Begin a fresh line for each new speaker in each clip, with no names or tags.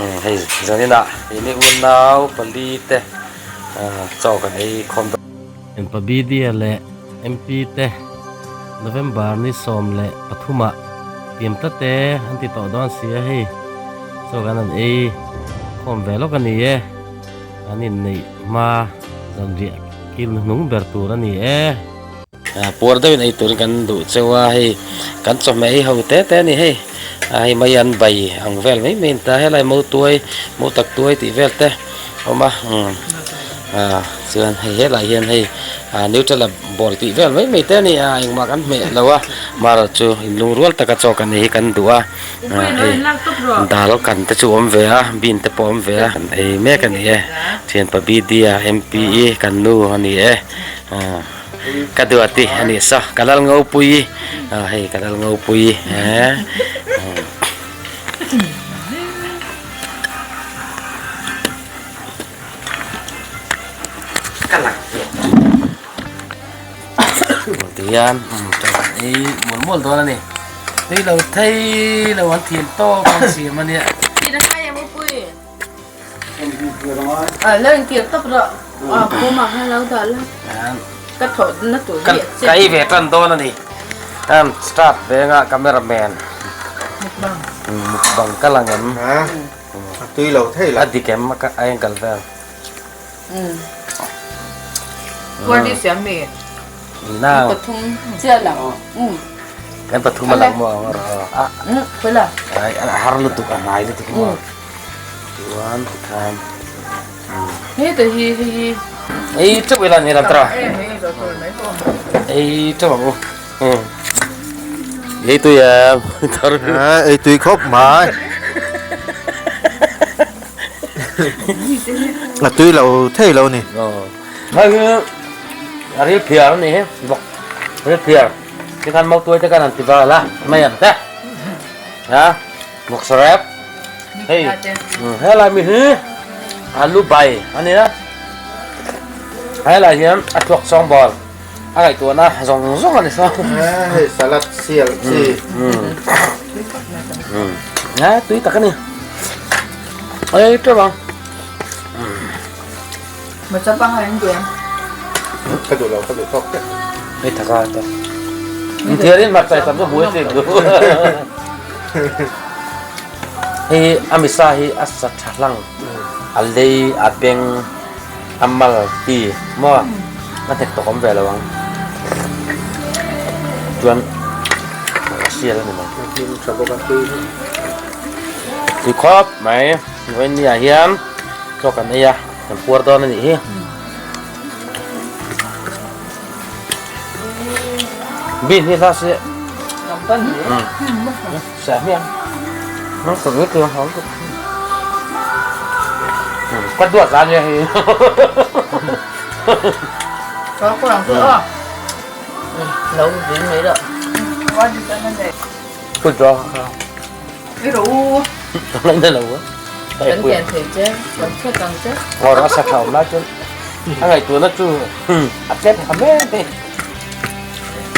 Hei zaninah keini unau pali te chaw kan ei khawm dawn. Enpabidia leh MP te November ni 13 ah tiam tlat e an ti tawh dawn si a hei chaw kan han ei khawm ve lawk a ni e an inneih hma zanriah kil hnung ber tur a ni e. Puar deuhin ei turin kan duh cheu a, hei kan chawhmeh hi ho te te a ni hei, hei mai an bai ang vel mai mai a ni ta, helai mautuai mautak tuai tih vel te a awm a umm chuan hei helai hian hei nutella ball tih vel mai mai te a ni a, engmah kan hmeh lo a, marawh chu inlungrual taka chaw kan ei hi kan duh a, hei dal kan te chu a awm ve a, bean te pawh a awm ve a, kan ei mek a ni e, thianpa Bidya M P kan nu a ni e. Ka duati a nih saw ka lal ngopui ah hei ka lal ngopui eh ka lak tihian ei mual mual dawn a ni tui lo thei lo an thiam tawk an siam a nia. Ka ei ve tan dawn a ni. Start venga cameraman. Mukbang ka lang em.
A tui lo thei lo.
A dik em a angle vel. Kan pathum a lang maw ang a. A har lutuk a hnai lutuk maw. Chuan tikhan
Heta hi hei hi.
Ei teuh ila ni lam tara. Ei teuh ang u. Ei tui em.
Ei tui khawp mai. A tui lo thei lo ni.
Hei hi a ril phiar a ni hi bawk ril phiar tikhan mautuai te khan an ti val a mai ang te ha bawk sarep hei helai mi hi alu bai a nia helai hian a thluak sawng bawr a ngaihtuahna zawng zawng a ni saw
hei salad sial chi
tui tak a ni ei teuh ang.
Ka duh lo ka duh tawk teh.
Hei thaka ta. Thiarin hmarcha i tam chu hmuh e chu. Hei a misa hi a sa tha hlang a lei a beng a mal ti maw a hnek tawk awm ve lo ang. Chuan a sial a ni mai. Tui khawp mai vawiin ah hian chaw kan ei a. Kan puar dawn a nih hi. Bean hi hla se. Seh hmiang. Nang ka ngi tu hang tu. Ka duat zan ye hi.
Có có lòng nữa. Nấu gì mấy đó.
Cứ cho.
Cái đủ.
Lấy đâu á.
Kan pian thei che, kan chhuat ang che.
Ngawr a sa tha awm lai chuan a ngaihtuahna chu a tlem tha mek a ni.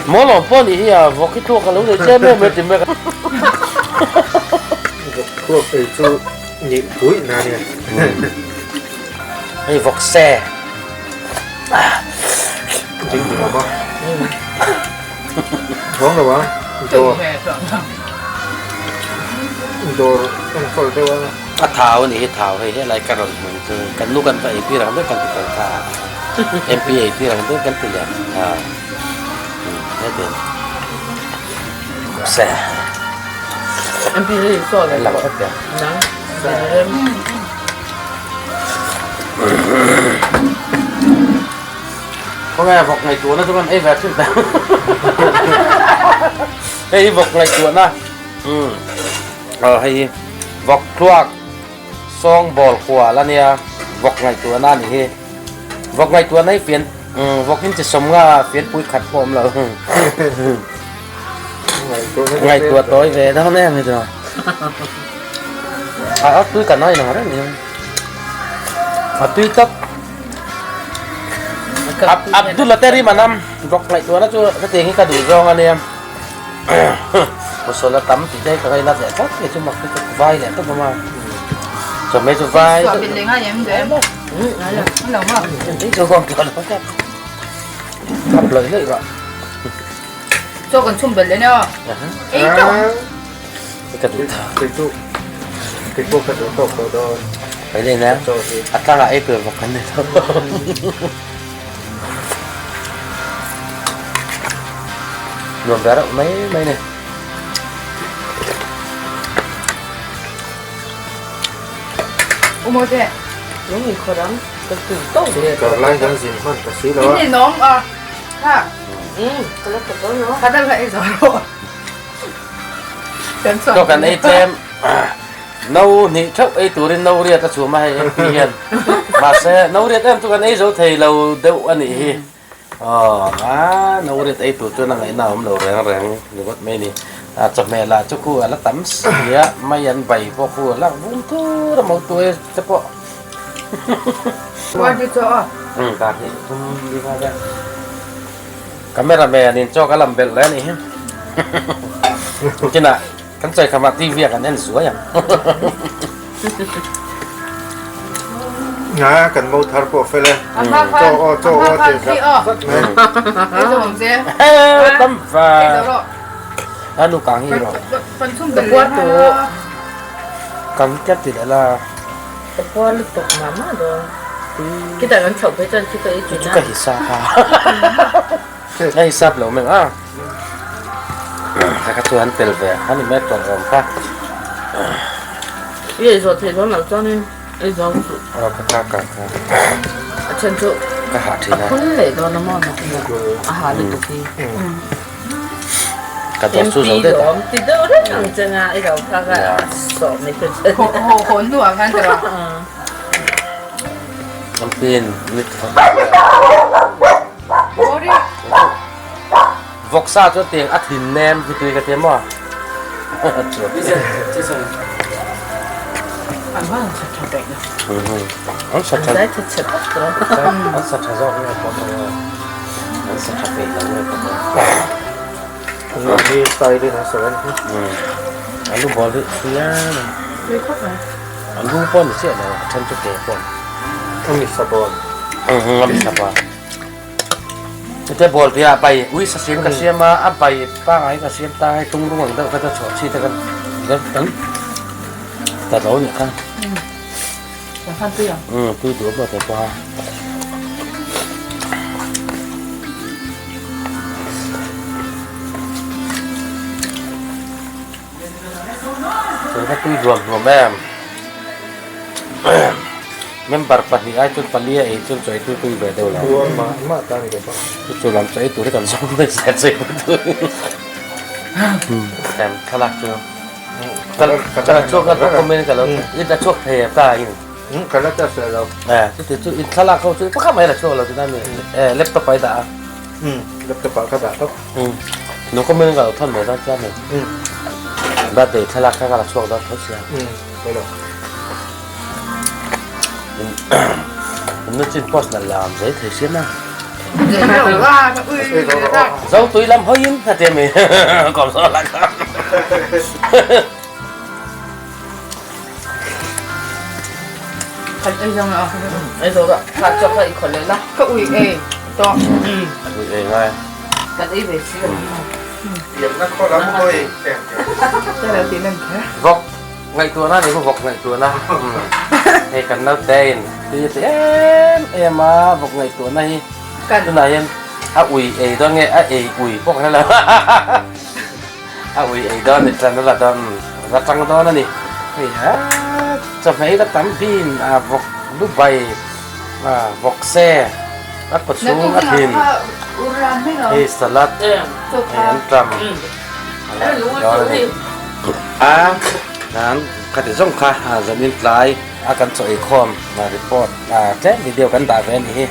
Maw lawm pawh nih hi a vawk hi thluak a lo nei che em em ti mek a.
Vawk thluak ei chu nih pui na nia.
Hei vawk se.
Ding ding awm a. Vawng lo a. Dawr. Dawr enkawl deuh a.
A thau a nih hi thau hei helai ka rawn hmu chu kan nu kan va ei tir ang deuh kan ti fel kha MP ei tir ang deuh kan ti leh a heti se
MP hi saw le
lang vek
nang
Khawnge vawk ngaihtuahna chu kan ei ve thin ta. Hei hi vawk ngaihtuahna. Umm. Aw hei hi vawk thluak sawng bawl kual a nia vawk ngaihtuahna a nih hi. Vawk ngaihtuahna hi fian umm vawk in chi sawm nga fian pui khat pawh a awm lo. Ngaihtuah tawi ve dawn em hi chu. A tui ka nai nang reng ni. A tui tak. Abdul te rim anam vawk ngaihtuahna chu hetiang hi ka duh zawng a nia. Pasal a tam tih te hi ka ngainat leh tlat kei chu mak hi ka vai leh tawp awm a. Chawhmeh chu vai
Suah bet leh ngai em duh em? Ngai lo. An lo maw?
Ei zo kawng tawh lo ka. Khap lawih lawih rawh.
Chaw kan chhum belh leh nia. Ei tawh.
Ka duh tawh.
Kei chu kei pawh ka duh tawk tawh dawn.
Pai leh na. A tlangah ei tur vawk kan nei tawh. Nuam ve reuh mai mai ni.
Umaw te.
Lung in khawr ang ka tui tawk ve.
Kar lai kan zin hman ta si lo a.
In ninawm a. Ha.
Um ka la ta dawn lo.
Kha dal kha ei zo rawh. Kan chhuak.
Chaw kan ei tlem. No hnih theuh ei turin no riat a chhum a hei MP hian. Mahse no riat em chu kan ei zo thei lo deuh a nih hi. Aw a no riat ei tur chuan a ngaihna a awm lo reng reng ringawt mai a ni. A chawhmeh lah chu khu a la tam si a, mai an bai pawh khu a lak vum tur a mautuai te pawh.
Kuar hi chaw a.
Umm kar hi thum li nga vel. Camera man in chaw ka lam belh leh a nih hi. Kinah Kan chawi khamah TV ah kan en zuai ang.
Nga kan mo thar pawh fel e. Chaw aw chaw aw ti zat zat mai.
Tam va. Anu kang hi ro.
Ka puar tu.
Kang hi ti leh la.
Ka puar lutuk mah mah dawn. Khitah kan chhoh phei chuan khi ka ei thin a.
Chu ka hisap a. Ka hisap lo meng a. Kha chu an tel ve a ni mai tawng awm kha.
I ei zawh theih dawn loh chuanin ei zo suh.
Aw ka ka ka ka.
A then chu
ka hah thin a.
A phun leh dawn a maw nak a hah lutuk hi.
Ka dawr chu zo det a.
Ti deuh reng ang che nga i lo kha ka sawh mai te che.
Ho ho hawn hnu ah khan ta rawh.
An pin mit Vawksa chu tiang a thin nem hi tui ka ti maw? An sa tha an sa tha zawk nge pawh an sa tha peih lo nge pawh
Hi style in an sa reng hi.
Alu ball hi tui em. Alu pawh ni chiah lo a then chu ke pawh.
Ami sabon.
Ami sabon. Chute ball tia bai ui sa siam ka siam a a bai pangai ka siam ta hei tung rung ang deuh kha chu chhuah chi te kan kan ta lo nih kha. Um tui duh pawh te pawh a. Tuna tui duam hnuam em member pahnih ai chuan pali a ei chuan chawi tui tui ve deuh lo chu chu lam chawi tur hi kan zawng mai zet zet mai em thlalak chu ka la chhuak a document ka lo i la chhuak thei ta in
ka la ta se lo
eh chu chu in thlalak ho chu pakhat mai la chhuak lo chu mi laptop ai dah a
laptop ah ka dah tawp
Document ka lo thawn mai dawn chiang ni. Birthday thlalak kha ka la chhuak dawn tho sia. Nu chin post na lam zai thei sia ma. Zo tui lam hoi in ha te mi. Kom so la ka.
Kan ei zawng a.
Ei zo ka kha chok kha i khol le la.
Ka ui ei to.
Ui ei ngai.
Kan ei ve si lo.
Pian na khaw lam hoi.
Vok ngaihtuahna ni vok ngaihtuahna. Hei kan naute in tui a ti em em a vok ngaihtuahna hi. Tunah hian a ui ei dawn nge a ei ui pawh ka hre lo. A ui ei dawn ni tlan la dawn la tang dawn a ni. Hei ha chawhmeh hi la tam bin a vawk lu bai a vawk se a kaw chhung a thin hei salad hei an tam dawn a ni. A nan khati zawng kha zanin tlai a kan chaw eikhawm report a tlem video kan dah ve a nih hi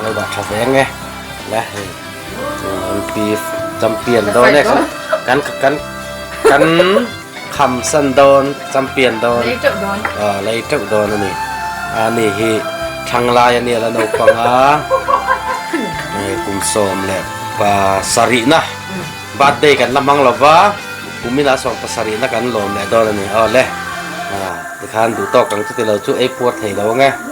lo dah tha ve ang e la hei. MP champion dawn e kan kan kan kham san dawn champion dawn
lei teuh dawn
a lei teuh dawn ani ani hi thanglai ani ala naupang a hei kum sawm leh pa sarih na birthday kan la hmang lova kumin ah sawm pasarih na kan lawm leh dawn ani awle. Tikhan duh tawk ang chuti lo chu ei puar thei lo ang e.